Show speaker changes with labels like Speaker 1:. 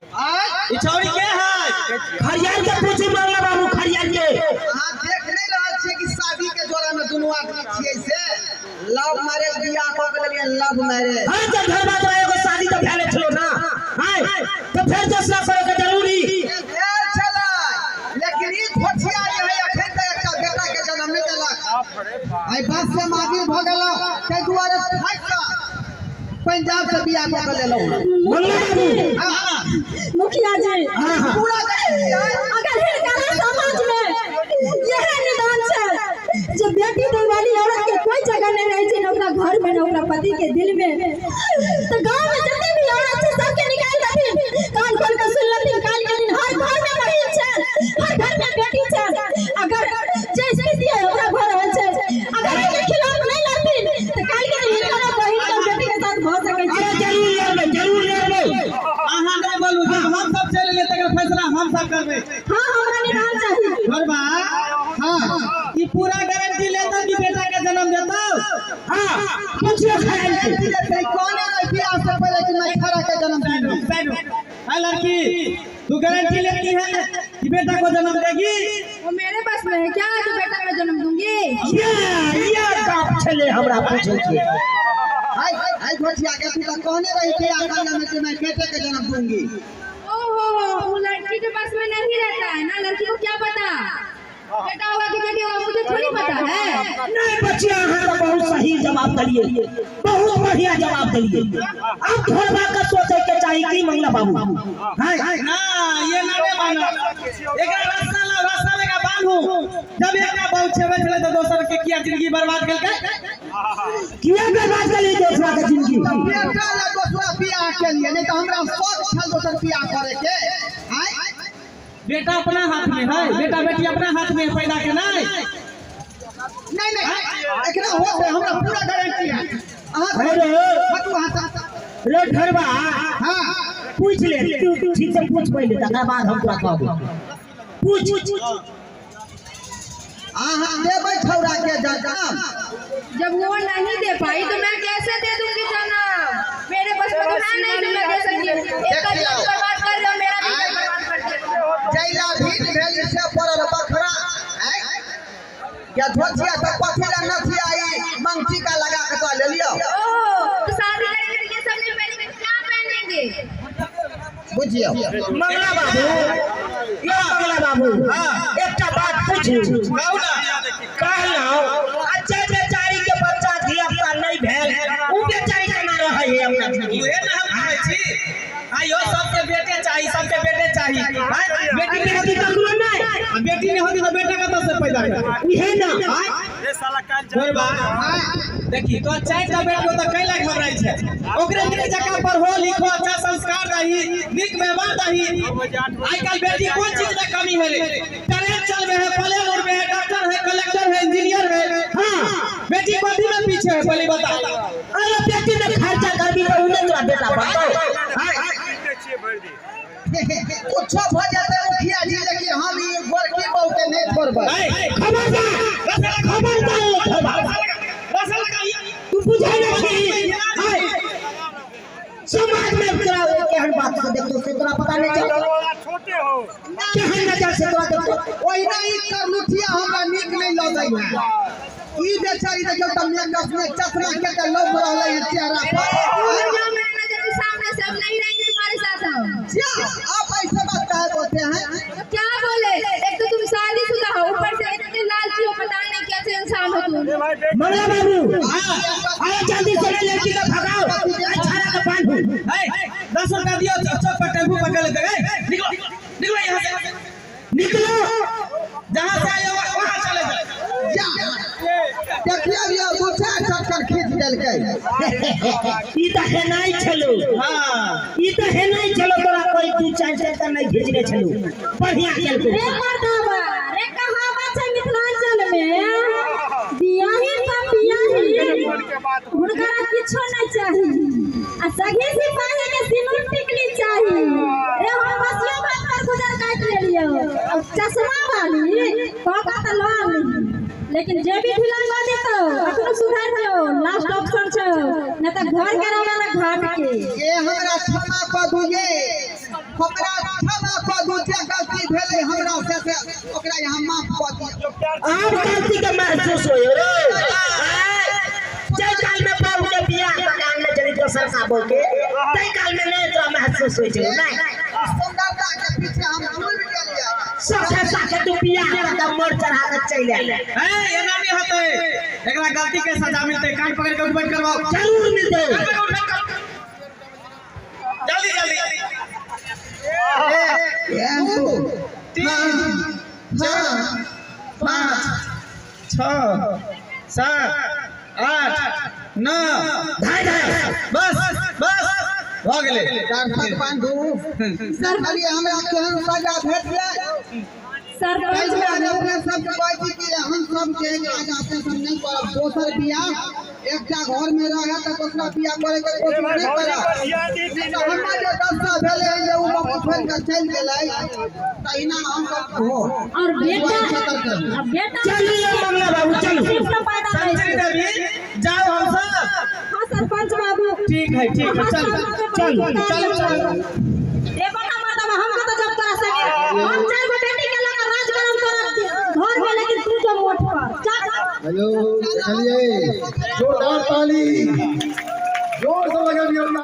Speaker 1: ई छौड़ी के है?
Speaker 2: खरियार के पूछी मंगला बाबू, खरियार के।
Speaker 3: अहाँ देख नहीं रहल छियै कि शादी के जोड़ा में दुनू आदमी छियै से लव मैरिज बियाह कऽ के लेलियै लव मैरिज।
Speaker 2: हाँ, जब घर बात रहे एगो शादी तऽ भेले छलो ना, हाँ तो फेर दोसरा करे के जरूरी
Speaker 3: भेल छलै, लेकिन ई खोचिया जे है अखन तक एकटा बेटा के जन्म नहि देलक। आइ बस से मादिर भऽ गेलहुँ, ताहि दुआरे थाकि कऽ पंजाब से बियाह कऽ के लेलहुँ।
Speaker 2: मंगला बाबू।
Speaker 3: हाँ।
Speaker 4: मुखिया जी,
Speaker 2: हाँ हाँ।
Speaker 3: पूरा गारंटी है।
Speaker 4: अगर हिनकरा समाज में यह निदान छै जे बेटी दै वाली औरत के कोई जगह नहीं रहे छै, न ओकरा घर में न ओकरा पति के दिल में, तो गांव में जते भी औरत छै सबके निकाल देथिन। कान खोल के सुन लेथिन, काल के दिन हर घर में बहिन छै, हर घर में बेटी छै। अगर जे स्थिति है ओकरा भऽ रहल छै, अगर एहिके खिलाफ नहीं लड़थिन तो काल के दिन हिनकरा बहिन के बेटी के साथ भऽ सकै छै।
Speaker 2: अरे जरूर लड़बै, जरूर लड़बै।
Speaker 1: अहाँ नहि बोलू, जब हम सब चलि एलियै तकर फैसला हम सब करबै।
Speaker 4: हाँ, हमरा निदान चाही।
Speaker 1: घरबा।
Speaker 3: हाँ।
Speaker 1: ई पूरा गारंटी लेतौ कि बेटा के जन्म देतौ?
Speaker 2: हाँ, पूछियो खरियार के।
Speaker 3: गारंटी देतै, कहने रही बियाह से पहिले कि मैं खड़ा के जन्म दूंगी।
Speaker 1: साइड हो। हाय लड़की, तू गारंटी लेती है कि बेटा को जन्म देगी?
Speaker 5: वो मेरे पास में है क्या कि बेटा मैं जन्म दूंगी?
Speaker 2: ये गप छलै हमरा पूछै के।
Speaker 3: हाय हाय घोटिया के, तू तो कहने रही बियाह करने में कि मैं बेटे के जन्म दूंगी।
Speaker 5: ओहो, वो लड़की के पास में नहीं रहता है ना, लड़की को क्या पता बेटा होगा कि बेटी होगा, मुझे थोड़ी पता है।
Speaker 2: नहीं बच्चिया, अहाँ तो बहुत सही जवाब दिलिए, बहुत बढ़िया जवाब दिलिए। अब थोड़ा के सोचे के चाही की मंगला बाबू? हाँ।
Speaker 1: ना, ये ना नहीं मानो, एकरा रस्सा लाओ, रस्सा लेके बांधू। जब एकरा बहु छेबै छलै तऽ दोसर के किया जिंदगी बर्बाद केलकै?
Speaker 2: किया बर्बाद केली दोसरा के जिंदगी?
Speaker 3: बेटा ला दोसरा बियाह के लिए, नहीं तो हमरा शौक छल दोसर बियाह करे के। आय
Speaker 1: बेटा अपना हाथ में है, बेटा बेटी अपना हाथ में है, पैदा के नहीं।
Speaker 3: नहीं नहीं, एकरा होते हमरा पूरा गारंटी है। अहाँ
Speaker 2: अरे
Speaker 3: हटू अहाँ।
Speaker 2: रे घरबा।
Speaker 3: हाँ।
Speaker 2: पूछ ले तू, ठीक से पूछ पहिले, तकर बाद हम तोरा कहबो। पूछ।
Speaker 3: अहाँ देबै छौड़ा के जन्म?
Speaker 5: जब वो नहीं दे पाई तो मैं कैसे दे दूंगी जन्म? मेरे बस में तो है नहीं जो मैं दे सकती हूँ। एक का जीवन बर्बाद कर रहे हो, मेरा भी जीवन बर्बाद कर दे।
Speaker 3: जैला भीत भेली से पड़ल बखरा। आय या धोतिया तो कथी ला नथिया ई मंगटीका लगा के तो लेलियो।
Speaker 5: ओहो, तो शादी करेंगे तो ये सब नहीं पहनेंगे, क्या पहनेंगे?
Speaker 3: बुझियो।
Speaker 2: मंगला बाबू, यो मंगला बाबू।
Speaker 1: हाँ।
Speaker 2: एकटा बात पूछू?
Speaker 1: कहू ना।
Speaker 2: कहलहुँ, अच्छा बेचारी के बच्चा धिया पुता नहीं भेल, उ बेचारी केना रहै है अपना जिंदगी?
Speaker 1: उहे ने हम कहै छी, आइयो सबके बेटे चाही, सबके बेटे चाही। आय, बेटी नहीं होती
Speaker 2: ककरो नहीं।
Speaker 1: आ बेटी नहीं होती तो बेटा कतऽ से पैदा करतै?
Speaker 2: उहे ना।
Speaker 1: घरबा, देखी तो चारि टा बेटा तो कैला घबराइ छै? ओकरे नीक जगह पर हो लिखो, अच्छा संस्कार दही, नीक व्यवहार दही। आइ काल्हि बेटी कोन चीज में कमी है रे? ट्रेन चलबे है, प्लेन उड़बे है, डॉक्टर है, कलेक्टर है, इंजीनियर है।
Speaker 2: हाँ।
Speaker 1: बेटी कथी में पीछे है, पहले बता।
Speaker 2: अरे बेटी में खर्चा करबी तो उन्हें तोरा बेटा बताओ।
Speaker 3: कुछो भऽ जेतै मुखिया जी, लेकिन हम ई गोरकी बहू के नहीं छोड़बै।
Speaker 2: खबरदार, खबरदार, खबरदार। तू बुझै नहीं छी। हाय। समाज में तोरा वो केहन बात से देखतो से तोरा पता नहीं चलतो?
Speaker 6: छोटे हो।
Speaker 2: केहन नजर से तोरा देखतो?
Speaker 3: ओहिना ई करलुठिया हमरा नीक नहीं लगै है। ई बेचारी देखियौ तऽ मेकअप में चश्मा के तऽ लौक रहलै है चेहरा पर।
Speaker 5: दूर जाओ मेरे नजर के सामने से, अब नहीं रहेंगे तुम्हारे साथ हम।
Speaker 3: क्या आप ऐसे बात काहे बोलते हैं?
Speaker 5: तो क्या बोले, एक तो तुम शादीशुदा हो, ऊपर से इतने लालची हो, पता नहीं कैसे इंसान हो तुम।
Speaker 2: मंगला बाबू, अरे जल्दी से ले लड़की का भगाओ, छाड़ा का बांधू।
Speaker 1: 10 रुपया दियो, चौक पर टेम्पू पकड़ लेते। निकलो निकलो यहाँ से।
Speaker 2: निकलो।
Speaker 1: जहाँ से आए हो वहाँ चले जाओ।
Speaker 3: जा देखिए अभी दू चार चक्कर खींच देलकै।
Speaker 2: ई तऽ हेनाइ छलो।
Speaker 1: हाँ।
Speaker 2: ई तऽ हेनाइ छलो, तोरा कोई दू चार चक्कर नहीं घिचने छलो, बढ़िया केलको।
Speaker 4: रे मर्दाबा रे, कहावत छै मिथिलांचल में, बियाही त बियाही, हुनकरा किछो नहीं चाही, आ सगी सिपाही के सिनुर टिकली चाही। रे हम बसियो भात पर गुजर काटि लेलियो। अब चश्मा वाली कका त लऽ आनली, लेकिन जे भी ढीला लऽ देतौ अखनो सुधार दियौ, लास्ट ऑप्शन छौ, नहीं तऽ घर के रहला घाट के।
Speaker 3: ये हमरा क्षमा कऽ दू ये। हमरा क्षमा कऽ दू, जे गलती भेलै हमरा से ओकरा यहाँ माफ कऽ दियौ।
Speaker 2: आब गलती के महसूस होयो रे। जय काल में बाबू के बियाह मकान में चली दोसर का बोल के तै काल में नहीं तोरा महसूस होय छै नहीं।
Speaker 3: सुंदरता के पीछे हम डूबि गेलियै।
Speaker 2: साथे साथे तू बियाह कऽ के मोर चढ़ा के चलि आयल।
Speaker 1: ए एना नहीं होतै, एकरा गलती के सजा मिलतै। कान पकड़ के उठबैठ करवाओ।
Speaker 2: जरूर मिलतै।
Speaker 1: जल्दी जल्दी।
Speaker 3: 1 2
Speaker 1: 3 4 5 6 7 8 9
Speaker 2: ढाई ढाई
Speaker 1: बस बस भऽ गेलै।
Speaker 3: दर्शक बंधु देखलियै हमरा केहन सजा भेटलै।
Speaker 4: सरपंच बाबू
Speaker 3: अपने सब कहै छी कि हम सब के काज अपने सब नहीं करब, दोसर बियाह एकटा घर में रहे तऽ दोसरा बियाह करे के कोशिश नहीं करब। हमर जे दशा भेलै जे ओ बाबू छोड़ि कऽ चलि गेलै तहिना हम सब हो।
Speaker 4: और बेटा बेटा
Speaker 2: चलिए मंगला बाबू चलू।
Speaker 4: पैदा होइ
Speaker 1: संजय
Speaker 4: छै।
Speaker 1: देवी जाओ हम सब।
Speaker 4: हाँ सरपंच बाबू
Speaker 1: ठीक है ठीक है, चल
Speaker 4: चल
Speaker 1: चल चल।
Speaker 4: देखो ना मर्दवा हमको तो जब तोरा सके हम चार गो बेटी के लगा राज करम तोरा घर में, लेकिन तू जो मोट पर जा।
Speaker 6: हेलो, चलिए जोरदार ताली जोर से लगा।